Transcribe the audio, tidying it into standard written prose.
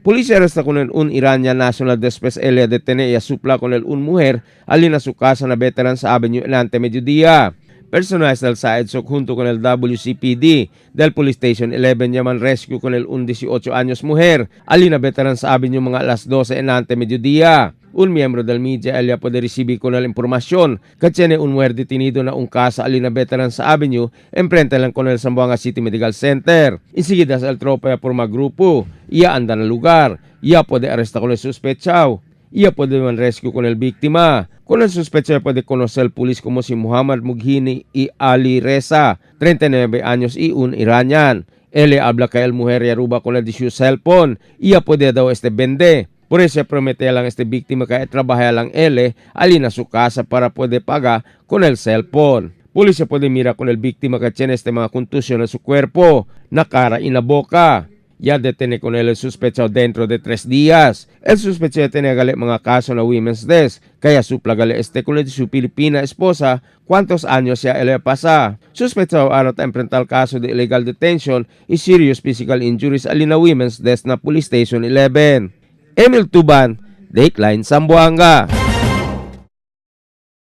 Policía arresta con el un Iranian national después ella detene y supla con el un mujer alina su casa na Veterans Avenue en ante mediodía. Personajes del SAEDSOC junto con el WCPD del Police Station 11 llaman rescue con el un 18 años mujer alina Veterans Avenue mga alas 12 en ante mediodía. Un miembro del media ella puede recibir con la información que tiene un mujer detenido na un casa alina Veterans Avenue enfrente lang con el Zamboanga City Medical Center. Enseguida el tropa ya forma grupo, iya anda na lugar, iya puede arrestar con el sospechado. Iya puede man rescue con el víctima. Con el sospechoso puede conocer el pulis como si Muhammad Mughini y Ali Reza, 39 años y un Iranian. Él habla kay el mujer y aruba con el de su cellphone. Iya puede daw este vende. Por eso promete lang este víctima que trabaja lang él alina su casa para poder pagar con el cellphone. Policía puede mirar con el víctima que tiene este mga contusión en su cuerpo, na cara y na boca. Ya detene con él el sospechoso dentro de 3 días. El sospechoso tiene gali mga kaso na women's desk. Kaya supla gali este con el su Pilipina esposa cuántos años ya él pasa. Sospechoso arot a enfrentar caso de illegal detention y serious physical injuries alina women's desk na Police Station 11. Emil Tuban, Dateline Zamboanga.